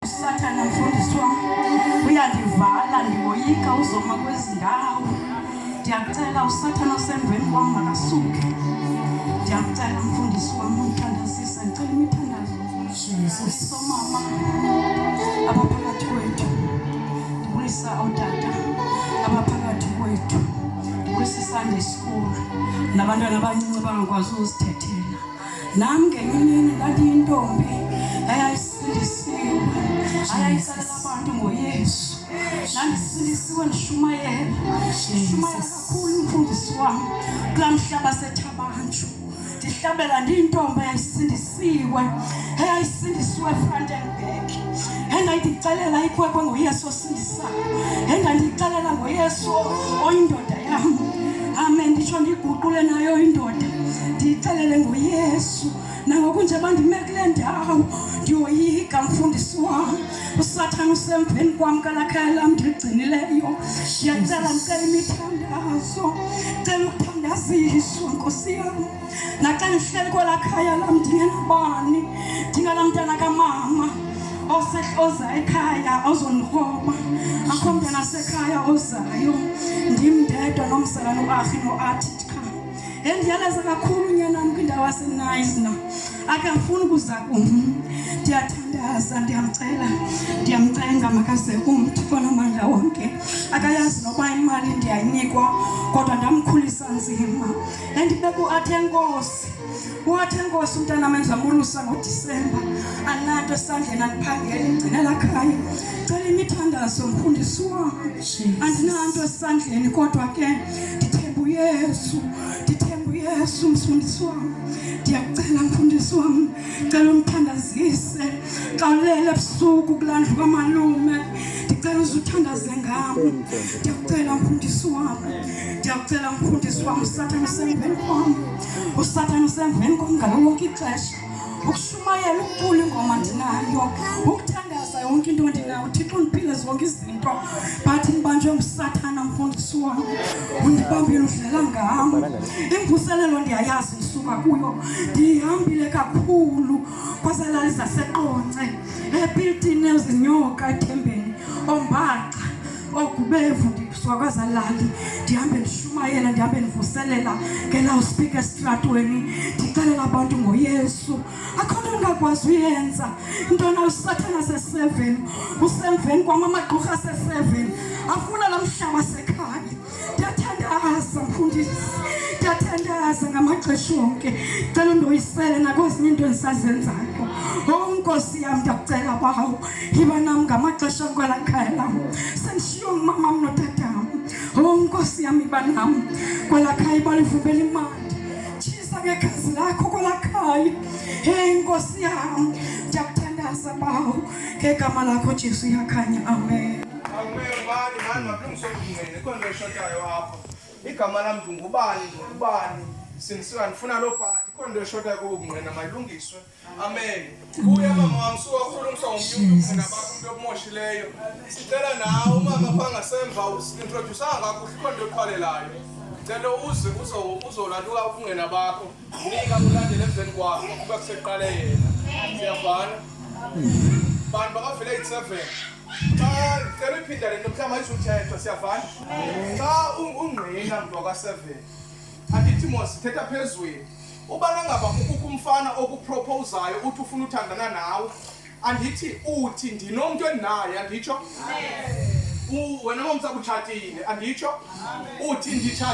Usathana mfundisi wam uyandivala, ndiwoyika uzoma kwezi ndawo. Ndiyakucela usathana osemveni kwam makasuke. Ndiyakucela mfundisi wam undithandazise, ndicela imithandazo. Jesus. Omama abaphakathi kwethu, ndibulisa ootata abaphakathi kwethu, ndibulisa iSunday school nabantwana abancinci abangakwazi uzithethela. Nam ngenye imini ndandiyintombi eyayisindisiwe, ayayixelela abantu ngoYesu. Ndandisindisiwe ndishumayela, ndishumayela kakhulu umfundisi wam kulaa mhlaba seThabantshu. Ndihlabela ndiyintombi eyayisindisiwe, eyayisindisiwe front and back. Endandiyixelela ikwekwe ngoYesu osindisayo, endandiyixelela ngoYesu oyindoda yam. Amen, nditsho ndiyiguqule nayo indoda, ndiyixelele ngoYesu. Nangoku nje bandime kule ndawo ndiyoyika mfundisi wam. Usathana usemveni kwam kalakhaya lam ndiligcinileyo. Ndiyacela, ndicela imithandazo, ndicela ukuthandaziswa nkosi yam. Naxa ndihleli kwelaa khaya lam ndingenabani, ndinganamntana kamama oza ekhaya ozondikroba, akho mntana asekhaya ozayo, ndim ndedwa nomzalwane uArhi noAthi qha. Endiyaleza kakhulu unyanam kwindawo yaseNaisna, akafuni ukuza kum. Ndiyathandaza, ndiyamcela, ndiyamcenga makaze kum, Thixo onamandla wonke. Akayazi noba imali ndiyayinikwa, kodwa ndamkhulisa nzima. Endibeka uAthi enkosi, uAthi enkosi umntanam endizamolusa ngoDisemba, ananto esandleni, andiphangeli, ndigcinela khaya. Cela imithandazo mfundisi wam, andinanto esandleni kodwa ke ndithemba uYesu, ndithemba uYesu mfundisi wam. Ndiyakucela mfundisi wam, cela umthandazise xa ulele ebusuku kulaa ndlu kamalume, ndicela uze uthandaze ngam. Ndiyakucela mfundisi wam, ndiyakucela mfundisi wam. Usathana usemveni kwam, usathana usemveni kwam ngalo lonke ixesha. Ukushumayela, ukucula ingoma ndinayo, ukuthandaza yonke into ndinayo. UThixo undiphile zonke izinto, but ndibanjwe ngusathana mfundisi wam, undibambile, udlala ngam. Imvuselelo ndiyayazi, ndisuka kuyo, ndiyihambile kakhulu kwazalali zaseQonce, ePiltini, ezinyoka, eThembeni, oMbaxa, oGubevu, ndisuka kwazalali ndihambe ndishumayela, ndihambe ndivuselela ngelawuspeaker esitratweni, ndixelela abantu ngoYesu. Akho nto ndingakwazi uyenza. Ntona usathana se-7 usemveni kwam, amagqurha ase-7 afuna la mhlaba sekhaya. Ndiyathandaza mfundisi, ndiyathandaza ngamaxesha onke, cela undoyisele nakwezinye iinto endisazenzayo. Oh nkosi yam, ndiyakucela bawo, yiba nam ngamaxesha kwelaa khaya lam, sendishiywe ngumamam notatam. Oh nkosi yam, yiba nam kwelaa khaya, iba livumela imandi, tshisa ngegazi lakho kwelaa khaya. Hey nkosi yam, ndiyakuthandaza bawo, ngegama lakho Jesu iyakhanya. Amen. Amen. Bani mani makulungiswe ubungqina, ikhona into eshotayo apha. Igama lam ndingubani, ndingubani. Sindisiwa ndifuna loo pati, ikhona into eshotayo kobu bungqina mayilungiswe. Amen. Buya mama wam, suka ukulungiswa ngomnye umntu ubungqina bakho, umntu obumoshileyo. Sicela nawe umama phaa ngasemva usintrodyusanga kakuhle, ikhona into eqhwalelayo. Cela uze uzolaluka ubungqina bakho. Nika ulandele emveni kwakho kuba kuseqale yena. Siyavana? Bantu bakavile 87. Xa ndicela uyiphinda le nto mhlawumbi ayizuthethwa, siyavana? Xa ungqina mntu wakwa-7, andithi mos thetha phezulu. Ubana ngaba kukho umfana okuproposayo uthi ufuna uthandana nawe, andithi uthi ndinomntu endinaye, anditsho? Wena mamsa utshatile, anditsho? Uthi nditshatile.